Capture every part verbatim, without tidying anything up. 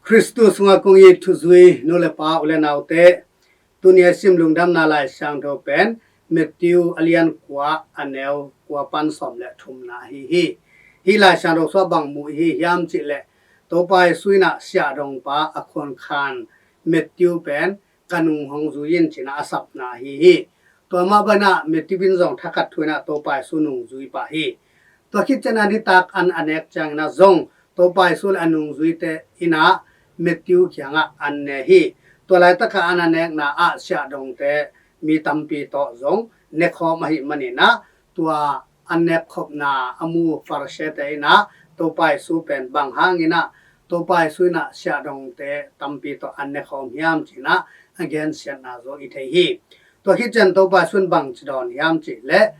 Khristu sungah kong it thuzui nu le pa, u le naute, tuni a sim lungdamna Lai Siangtho pen Matthew a lian kua, a neu kua pan sawm le thumna ahi hi. Hih Lai Siangtho sungah bang mu i hi hiam cih leh, Topa Jesu in ah siahdongpa a khuankhan Matthew pen ka nung hong zui in ci-in ah a sapna ahi hi. Tua mah bangin ah Matthew in zong thakhat thu in ah Topa Jesu nungzui pah hi. Tua khit ciangin ah nitak an a nek ciangin ah zong Topa Jesu le a nungzuite in ah Matthew kiangah an ne hi. Tua laitakah an a nekna ah siahdongte mi tampi tawh zong nekhawm ahih manin ah tua an nekkhopna a mu Pharisee-te in ah Topa Jesu pen bang hangin ah Topa Jesu in ah siahdongte tampi tawh an nekhawm hiam ci-in ah a gensiatna zong i thei hi. Tua khit ciang Topa Jesu in bang ci dawn hiam cih leh,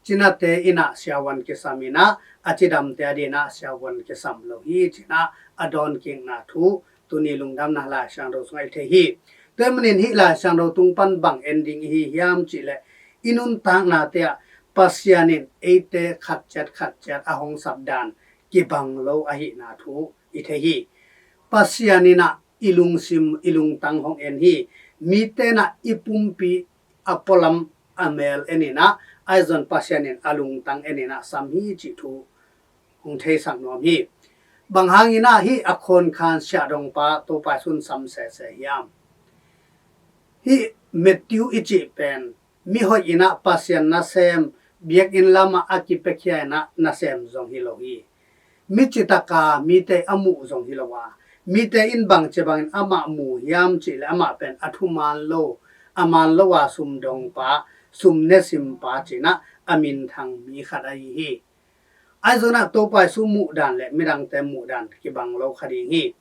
cinate in ah siavuan kisam in ah a cidamte adingin ah siavuan kisam lo hi ci-in ah a dawnkikna thu tuni lungdamna Lai Siangtho sungah i thei hi. Tua ahih manin hih Lai Siangtho tung pan bang en ding i hi hiam cih leh, i nuntaknate ah Pasian in eite khat ciat khat ciat a hong sap dan kibang lo ahihna thu i thei hi. Pasian in ah i lungsim, i lungtang hong en hi. Mite in ah i pumpi a pualam a mel en in ah, ahi zongin Pasian in a lungtang en in ah sam hi cih thu hong theisak nuam hi. Bang hangin ah hih a khuankhan siahdongpa Topa Jesu in sam sese hiam? Hih Matthew i cih pen mihoih in ah Pasian nasem, biakinn lamah a kipiakhia in ah nasem zong hi lo hi. Mi citaka mite a muh zong hi lo a, mite in bangci bangin amah mu hiam cih leh amah pen a thuman lo, a man lo a sumdongpa, sum nesimpa ci-in ah a minthang mi khat ahi hi. Ahi zongin ah Topa Jesu muhdan le midangte muhdan kibang lo kha ding hi.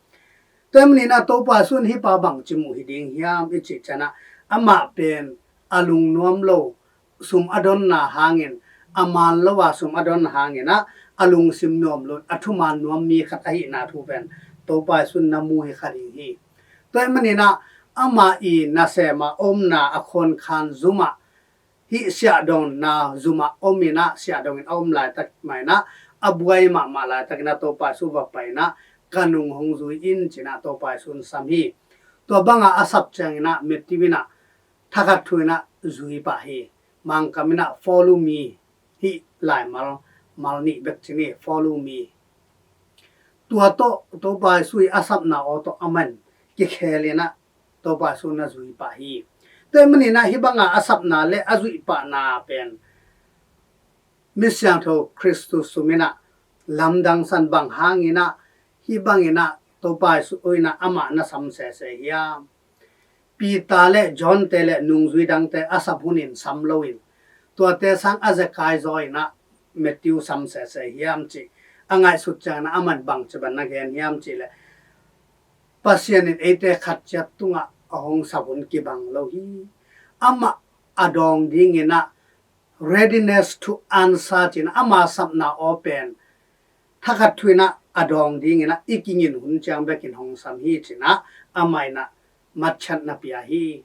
Tua ahih manin ah Topa Jesu in hih pa bangci muh hi ding hiam i cih ciangin ah, amah pen a lungnuam lo, sum a donna hangin, a man lo a sum a donna hangin ah a lungsim nuam lo, a thuman nuam mi khat ahihna thu pen Topa Jesu in na mu hi kha ding hi. Tua ahih manin ah ama i nasem a omna, a khuankhan zum ah, hih siahdongna zum ah om in ah, siahdong in a om laitak mah in ah, a buai mahmah laitak in ah Topa Jesu va pai in ah, ka nung hong zui in ci-in ah Topa Jesu in sam hi. Tua bang a a sap ciangin ah Matthew in ah thakhat thu in ah zui pah hi. Mangkam in ah follow me, hih laimal mal nih bek ci ni, follow me. Tua tawh Topa Jesu i a sapna aw tawh amah in kikhel in ah Topa Jesu na zui pah hi. Tua ahih manin ah hih bang a a sapna le a zuih pahna pen Misiangtho Khristu sum in ah lamdang sa in, bang hangin ah hih bangin ah Topa Jesu in ah amah na sam sese hiam? Peter le John-te le nungzui dangte a sap hunin sam loin, tuate sang a zekai zaw in ah Matthew sam sese hiam cih a ngaihsut ciangin ah amah in bangci bangin na gen hiam cih leh, Pasian in eite khat ciat tungah a hong sap hun kibang lo hi. Amah a dawng dingin ah readiness to answer ci-in ah ama sapna aw pen thakhat thu in ah a dawng dingin ah i kigin hun ciang bekin hong sam hi ci-in ah amah in ah matchatna pia hi.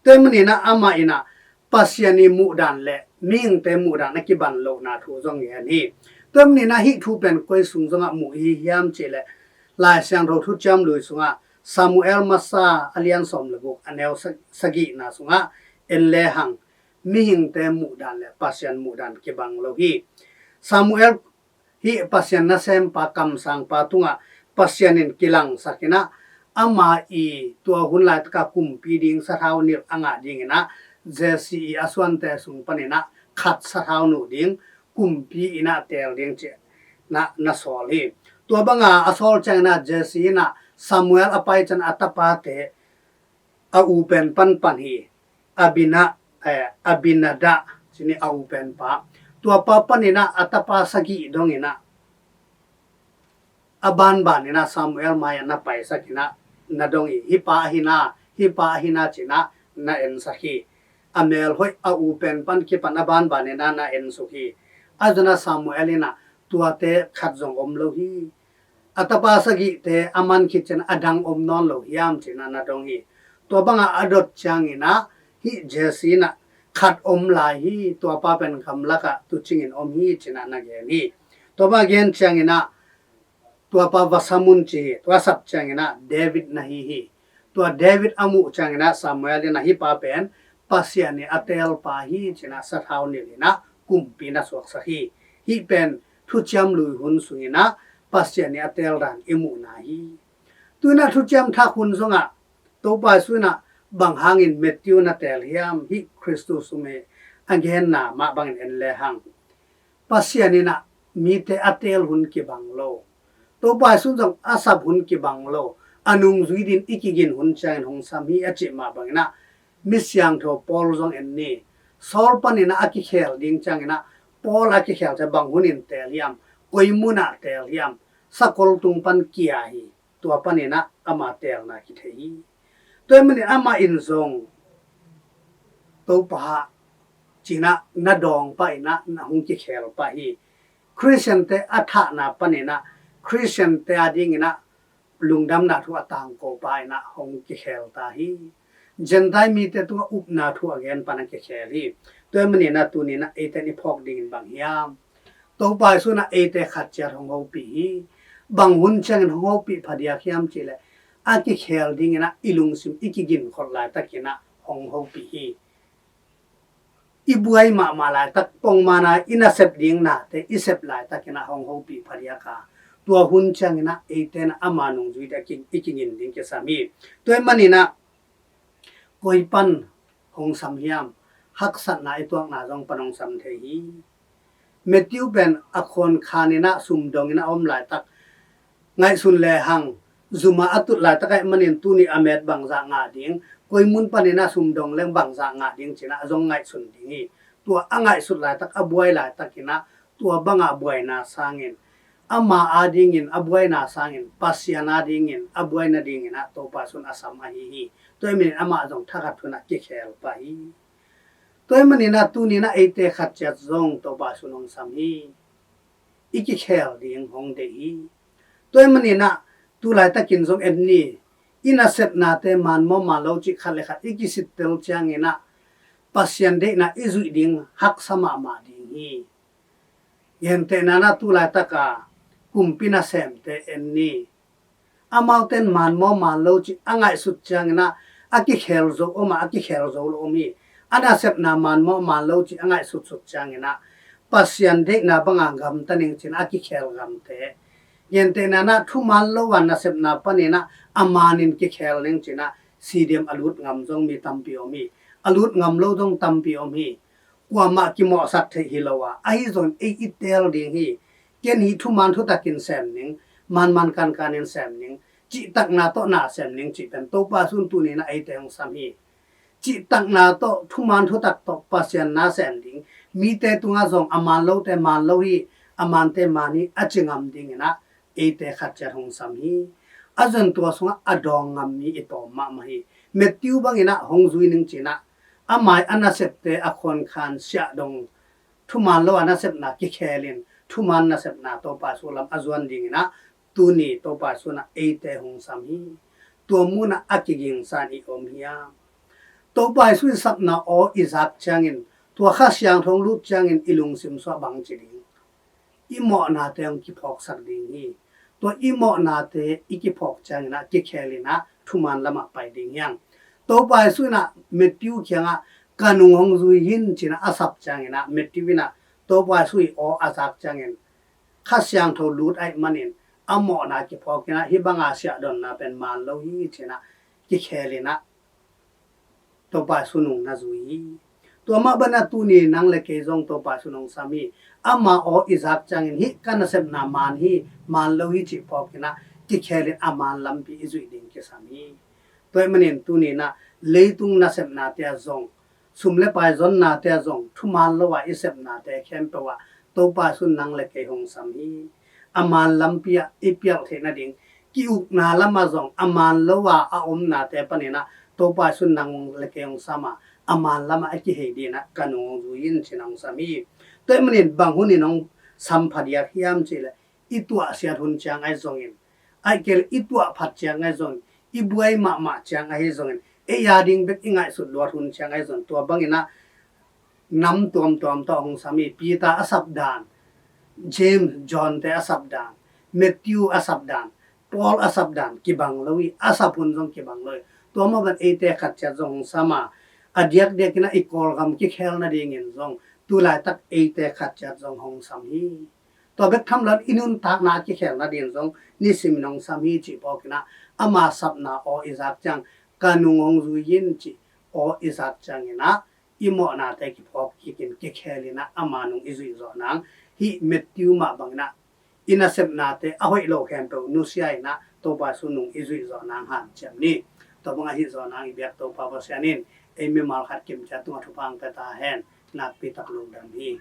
Tua ahih manin ah amah in ah Pasian i muhdan le mihingte muhdan a kiban lohna thu zong gen hi. Tua ahih manin ah hih thu pen koi sung zongah mu i hi hiam cih leh, Lai Siangtho Thuciam Lui sungah Samuel Masa a lian sawm le guk, a neu sa-, sagihna sungah en lehang, mihingte muhdan le Pasian muhdan kibang lo hi. Samuel hih Pasian nasempa, kamsangpa tungah Pasian in kilangsak in ah, ama i tua hun laitaka kumpi ding sathau nilh a ngah dingin ah Jesse i a suante sung panin ah khat sathau nuh ding, kumpi in ah teel ding ci-in ah na sawl hi. Tua bang a a sawl ciangin ah Jesse in ah Samuel a pai ciang a tapate a u pen pan pan hi. Abina, eh, Abinadab ci ni, a u pen pa. Tua pa panin ah a tapa sagih dongin ah a banban in ah Samuel mai-ah na paisak in ah na dong hi. Hih pa ahi na, hih pa ahi na ci-in ah na ensak hi. A melhoih, a u pen pan kipan a banban in ah na ensuk hi. Ahi zongin ah Samuel in ah tuate khat zong om lo hi. A tapa sagihte a man khit ciang a dang om nawn lo hiam ci-in ah na dong hi. Tua bang a a dot ciangin ah hih Jesse in ah khat om lai hi, tua pa pen gamlakah tuucing in om hi ci-in ah na gen hi. Tua bang a gen ciangin ah Tua pa va sam un ci hi. Tua sap ciangin ah David na hi hi. Tua David a muh ciangin ah Samuel in ah hih pa pen Pasian in a teelpa hi ci-in ah sathau nilh in ah kumpi na suaksak hi. Hih pen thuciam lui hun sungin ah Pasian in a teel dan i muhna hi. Tu-in ah thuciam thak hun zongah Topa Jesu in ah bang hangin Matthew na teel hiam, hih Khristu sum hi a genna mah bangin en lehang, Pasian in ah mite a teel hun kibang lo, Topa Jesu zong a sap hun kibang lo, a nungzui dingin i kigin hun ciangin hong sam hi a cih mah bangin ah mi siangtho Paul zong en ni. Saul panin ah a kikhel ding ciangin ah Paul a kikhelte bang hunin teel hiam, koi munah teel hiam, sakol tung pan kia hi. Tua panin ah ama teelna kithei hi. Tua ahih manin amah in zong Topa ci-in ah na dawng pah in ah na hong kikhel pah hi. Khristiante a thahna panin ah Khristiante adingin ah lungdamna thu a tangko pa in ah hong kikhel ta hi. Gentile mite tungah upna thu a gen pan a kikhel hi. Tua ahih manin ah tuni-in ah eite in i phawk dingin bang hiam? Topa Jesu in ah eite khat ciat hong hopih hi. Bang hun ciangin hong hopih phadiak hiam cih leh a kikhel dingin ah i lungsim i kiginkhol laitakin ah hong hopih hi. I buai mahmah laitak, pongmawkna i nasep ding nate i sep laitakin ah hong hopih phadiak a, tua hun ciangin ah eite in ah ama nungzui dingin i kigin ding kisam hi. Tua ahih manin ah koi pan hong sam hiam, haksatna i tuakna zong pan hong sam thei hi. Matthew pen a khuankhan in ah sumdong in ah a om laitak ngaihsun lehang, zum a a tut laitak ahih manin tuni a met bangzah ngah ding, koi mun panin ah sumdong leng bangzah ngah ding ci-in ah zong ngaihsun ding hi. Tua a ngaihsut laitak, a buai laitakin ah tua bangah buaina sangin ama adingin a buaina sangin Pasian adingin a buai nadingin ah Topa Jesu in a sam ahi hi. Tua ahih manin amah zong thakhat hun ah kikhel pah hi. Tua ahih manin ah tuni-in ah eite khat ciat zong Topa Jesu in hong sam hi. I kikhel ding hong deih hi. Tua ahih manin ah tu laitakin zong en ni. I nasepnate man maw man lo cih khat le khat i kisittel ciangin ah Pasian deihna i zuih ding haksa mahmah ding hi. Gentehna-in ah tu laitaka kumpi nasemte en ni. Amaute in man maw man lo cih a ngaihsut ciangin ah a kikhel zo om a, a kikhel zo lo om hi. A nasepna man maw man lo cih a ngaihsutsut ciangin ah Pasian deihna banga gamta ning ci-in ah a kikhel gamte. Gentehna-in ah thuman lo a nasepna panin ah a manin kikhel ning ci-in ah stadium a lut ngam zong mi tampi om hi. A lut ngam lo zong tampi om hi. Kuamah kimawhsak theih hi lo a, ahi zongin ei i teel ding hi. Ken hih thuman thutakin sem ning, manman kankanin sem ning, cihtakna tawh na sem ning cih pen Topa Jesu in tuni-in ah eite hong sam hi. Cihtakna tawh, thuman thutak tawh Pasian na sem ding, mite tungah zong a man lote man lo hi, a mante man hi a ci ngam dingin ah eite khat ciat hong sam hi. A zon tua sungah a dawng ngam mi i tawm mahmah hi. Matthew bangin ah hong zui ning ci-in ah, a mai a nasepte a khuankhan siahdong, thuman lo a nasepna kikhelin thuman nasepna Topa Jesu lam a zuan dingin ah tuni Topa Jesu in ah eite hong sam hi. Tua munah a kigingsa-in i om hiam? Topa Jesu i sapna aw i zak ciangin, tua Kha Siangtho hong lut ciangin i lungsim sungah bang ci ding? I mawhnate hong kiphawksak ding hi. Tua i mawhnate i kiphawk ciangin ah kikhelin ah thuman lamah pai ding hi hang. Topa Jesu in ah Matthew kiangah ka nung hong zui in ci-in ah a sap ciangin ah Matthew in ah Topa Jesu i aw a zak ciangin Kha Siangtho lut ahih manin a mawhna kiphawkin ah hih banga siahdonna pen man lo hi ci-in ah kikhelin ah Topa Jesu nung na zui hi. Tua mah bangin ah tuni nang le kei zong Topa Jesu in hong sam hi. Ama aw i zak ciangin hih ka nasepna man hi, man lo hi cih phawkin ah kikhelin a man lampi i zuih ding kisam hi. Tua ahih manin tuni-in ah leitung nasepnate ah zong, sum le pai zonnate ah zong, thuman lo a i sepnate khempeuh ah Topa Jesu in nang le kei hong sam hi. A man lampi ah i pialh theih nading, ki-ukna lamah zong a man lo a a omnate panin ah Topa Jesu in nang le kei hong sam a, a man lamah a kihei dingin ah ka nung hong zui in ci-in ah hong sam hi. Tua ahih manin bang hunin hong sam phadiak hiam cih leh, i tuahsiat hun ciang ahi zongin, ahih kei leh i tuah phat ciang ahi zongin, i buai mahmah ciang ahi zongin, ei a ding bek i ngaihsut luat hun ciang ahi zongin, tua bangin ah nam tuamtuam tawh hong sam hi. Peter a sap dan, James, John te a sap dan, Matthew a sap dan, Paul a sap dan kibang lo hi, a sap hun zong kibang lo hi. Tua mah bang eite khat ciat zong hong sam a, a diakdiak in ah i Kawlgam kikhel nadingin zong tu laitak eite khat ciat zong hong sam hi. Tua bek tham lo in i nuntakna a kikhel nadingin zong nisim in hong sam hi cih phawk in ah, ama sapna aw i zak ciang, ka nung hong zui in cih aw i zak ciangin ah, i mawhnate kiphawk kikin kikhel in ah ama nung i zuih zawh nang. Hih Matthew mah bangin ah i nasepnate a hoih lo khempeuh nusia in ah Topa Jesu nung i zuih zawh nang hanciam ni. Tua bang ahi zawh nang i biak Topa Pasian in ei mimal khat kim ciat tungah thupha hong pia ta hen. Nakpi tak lungdam hi.